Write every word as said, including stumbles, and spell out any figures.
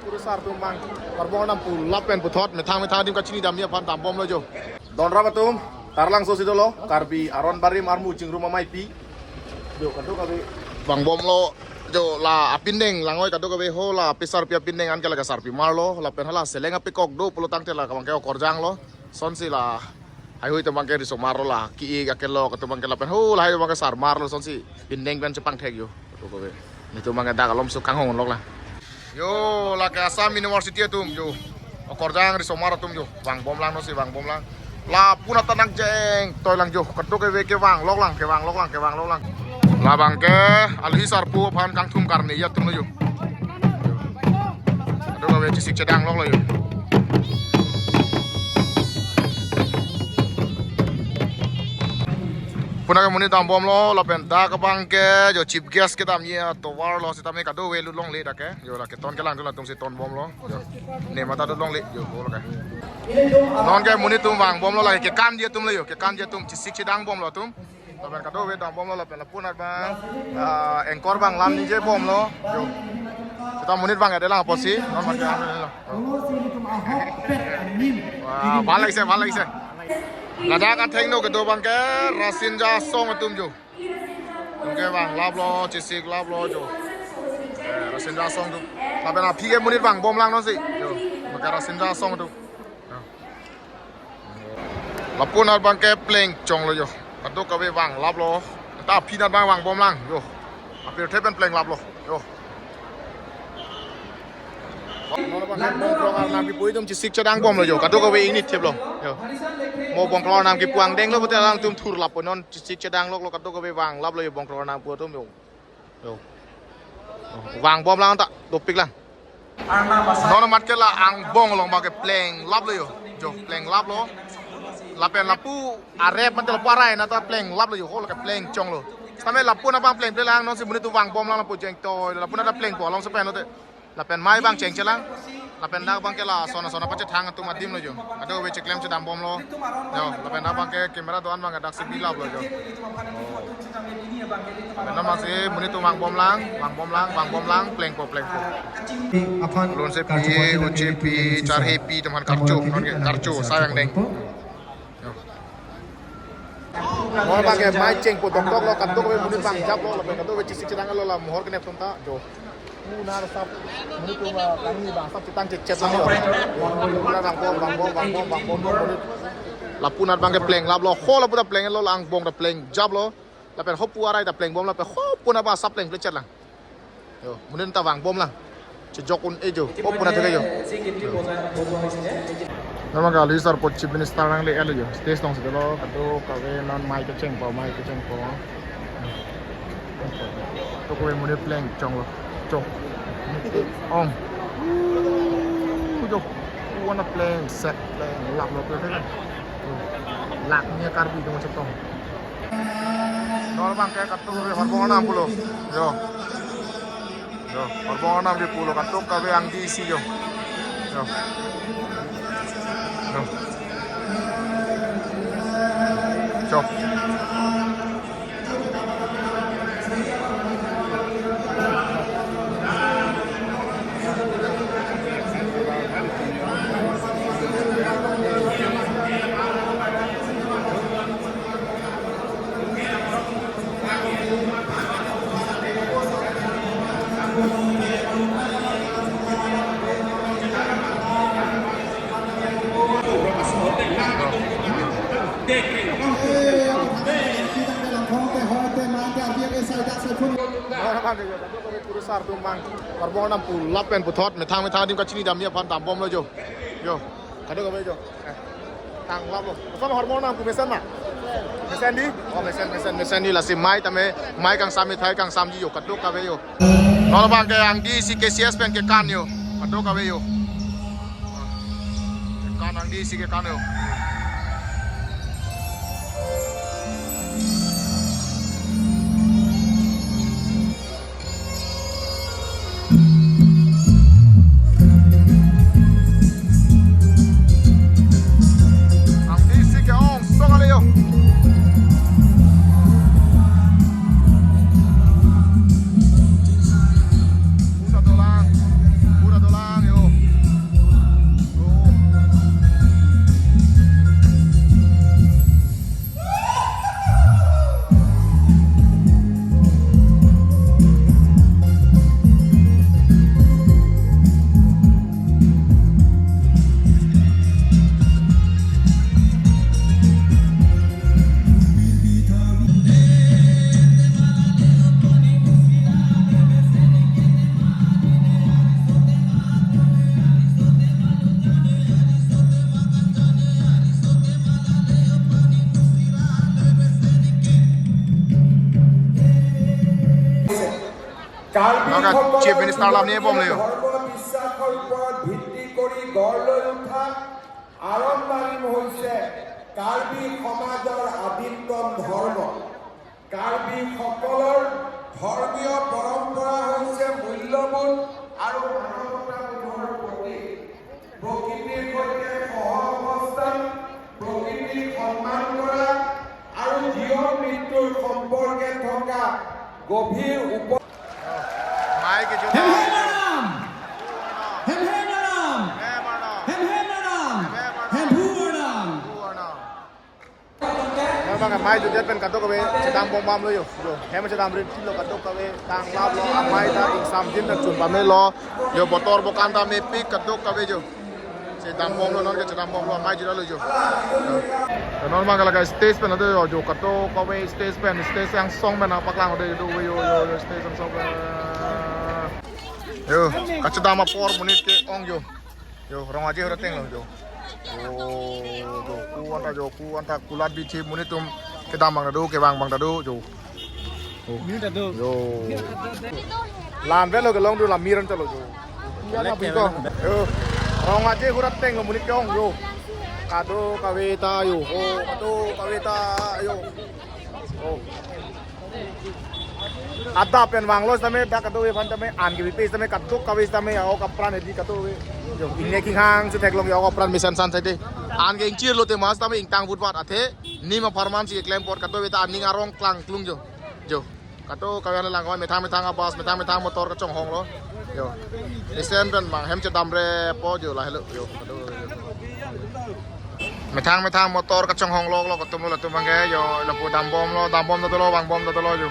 Kurusar atum abang, Harbong Arnam pu lapen puthot methang methang adim kachinidamji aphan dambomlo jo. Don rap atum, Taralangso si dolo, Karbi aron barim armu chingrum ameipi. Jo, kadokave vangbomlo jo, la apindeng langvoi kadokave ho, la apisarpi apindeng anke la kesarpi marlo, lapen hala seleng apekok do pulo tangte la abangke okorjanglo. Sonsi la heihui atum abangke riso marlo, la ki-ik akelok atum abangke lapen ho lahai abangke sar marlo, sonsi pindeng pen chepangthek jo. Kadokave. Netum abangke dak alomso kanghon lok la. Jo, lake Assam University atum jo. Okorjang riso mar atum jo. Vangbomlang, nosi vangbomlang. Lapu-an ta nangcheng toilang jo. Kadokave kevang loklang, kevang loklang, kevang loklang. Labangke alohi sarpo aphan kangthum karne atum lo jo. Kadokave chesik chedang loklo jo. Lapu-an ke monit dambomlo, lapen dak abangke jo chief guest kedamji atovarlo, sitame kadokave lut longle dak ke. Jo, lake ton kelang atum, latum si tonbomlo. Jo. Ne mata lut longle jo, bol ke. Non ke monit atum vangbomlo, lake kekanji atum lo jo, kekanji atum chesik chedangbomlo atum. Lapen kadokave dambomlo, lapen lapu-an abang, ah, anchor abang lam ningjebomlo. Jo. Seta monit abang adelang apotsi, non abangke lo. Wah, bhal lagise, bhal lagise. Ladak athengno kedo abangke Rasinja Asong atum jo. Atumke vanglaplo, chesik laplo jo. Eh, Rasinja Asong atum. Lapen aphi ke monit vangbomlang, nosi. Jo, abangke Rasinja Asong atum. Jo. Lapu-an abangke pleng chonglo jo. Kadokave vanglaplo. Ta aphi anat abang vangbomlang jo. Apirthe pen pleng laplo jo. Non abangke Bongkrok Arnam kipu atum chesik chedangbomlo jo. Kadokave ingnit theplo jo. Mo Bongkrok Arnam kipu angdenglo pute alangtum thurlappo, non chesik chedang loklo, kadokave vanglaplo jo Bongkrok Arnam kipu atum jo. Jo. Vangbomlang ta, dopiklang. Non amat ke la angbong along abangke pleng laplo jo. Jo, pleng laplo. Lapen lapu arep mate lapu arai anat ta pleng laplo jo. Ho lake pleng chonglo. Sitame lapu-an abang plengple lang, nonsi monit atum vangbomlang lapu cheng toi. Lapu-an ta plengpo alongsi pen lote. Lapen mei abang chengchelang. Lapen dak abangke lason ason apachethang atum adim lo jo. Kadokave cheklem chedangbomlo. Jo, lapen dak abangke camera do-an abang daksi bilaplo jo. Lapen non masi monit atum vangbomlang, vangbomlang, vangbomlang, plengpo, plengpo. Aphan lonse pi, karcho uche pi, charhe pi, teman karcho, non ke karcho, sayang deng. Jo. Non abangke mei chengpo dokdoklo, kadokave monit vangjaplo, lapen kadokave chesik chedanglo, la mohor kenep atum ta jo. Pu nar sap, monit atum, ah, kangni abang sap chetang chechet lang jo. Pura vangbom, vangbom, vangbom, vangbom, monit. Lapu-an abangke pleng laplo, ho lapu ta plenglo, la angbong ta plengjaplo. Lapen ho pu arai ta plengbomlo, lapen ho pu-an abang sap plengple chetlang. Jo, monit ta vangbomlang. Chejok un-e jo. Ho pu-an athe ke jo. Jo. Non abangke alohi sarpo Chief Minister nangle-etlo jo. Stage alongsi dolo, kadokave non mei kechengpo, mei kechengpo. Kadokave monit pleng chonglo. Chok. Ong. Jo. Pu-an ta pleng, set pleng, laplo pleng. Lake ne Karbi atum chetong. Non abangke kadokave Harbong Arnam pulo. Jo. Jo, Harbong Arnam kipulo, kadokave angdi isi jo. Jo. Jo. Jo. Kurusar atum abang, Harbong Arnam pu lapen puthot methang methang adim kachinidamji aphan dambomlo jo. Jo. Kadokave jo. Eh. Tang laplo. Koson Harbong Arnam pu mesen ma? Mesen dei? Oh, mesen, mesen, mesen dei, lasi mei tame, mei kangsam, methai kangsamji jo, kadokave jo. Non abangke angdi isi K C S pen kekan jo. Kadokave jo. Kekan, angdi isi kekan jo. Angdi isi ke-ong sok ale jo. Pusat dolang. কাৰ্বিসকলৰ Chief Minister লাভ নিয়ে বম লেও। ধৰ্ম বিশ্বাসৰ ওপৰত ভিত্তি কৰি গঢ় লৈ উঠা আৰম্ভ বাণী হৈছে কাৰ্বি সমাজৰ আদিতম ধৰ্ম। কাৰ্বিসকলৰ ধৰ্মীয় পৰম্পৰা হৈছে মূল্যবোধ আৰু মানৱতাবোধৰ প্ৰতীক। প্ৰকৃতিৰ সৈতে সহ অৱস্থান, প্ৰকৃতিক সন্মান কৰা আৰু জীৱন মৃত্যুৰ সম্পৰ্কে থকা গভীৰ উপ Mai ke jo. Hem hem Arnam! Hem hem Arnam! Hem hem Arnam! Hem hem Arnam! Hem hem Arnam! Hem hem Arnam! Nang bang amei jo det pen kadokave chedam bom bam lo jo. Jo, hem chedam rit lo kadokave tang lap lo amei ta ingsam jin ta chun bam lo. Jo, botor bokan ta mepik kadokave jo. Chedam bom lo non ke chedam bom lo amei jo lo jo. Jo, non bang la stage pen ado jo, jo kadokave stage pen stage angsong pen paklang ado jo, jo, jo, jo, stage angsong pen. Jo, kachedam apor monit ke-ong jo. Jo, Rong Aje Hur ateng lo jo. Jo, jo, ku anta jo, ku anta kulat bithi monit atum kedam bang ta do, kevang bang ta do jo. Jo. Mir ta do. Jo. Lan velo kelong do la mir anta lo jo. Iya na biko. Jo. Rong Aje Hur ateng lo monit ke-ong jo. Kadokave ta jo. Oh, kadokave ta jo. Oh. Adap pen vanglo sitame dak kadokave aphan tame an ke bipe sitame kadokave sitame a-ok apran edi kadokave. Jo, ingne kinghang si theklong a-ok apran mesen san side. An ke ingchir lote mas tame ingtang vutvat athe nim apharman si keklem apot kadokave ta aning arong klangklung jo. Jo. Kadokave an lang methang methang a-bus, methang methang motor kachonghong lo. Jo. Isen pen bang hem chedam repo jo lahelo jo. Kadokave jo. Methang methang motor kachonghong lo lo atum lo atum bang ke jo lapu dam bom lo, dam bom ta dolo, vang bom ta dolo jo.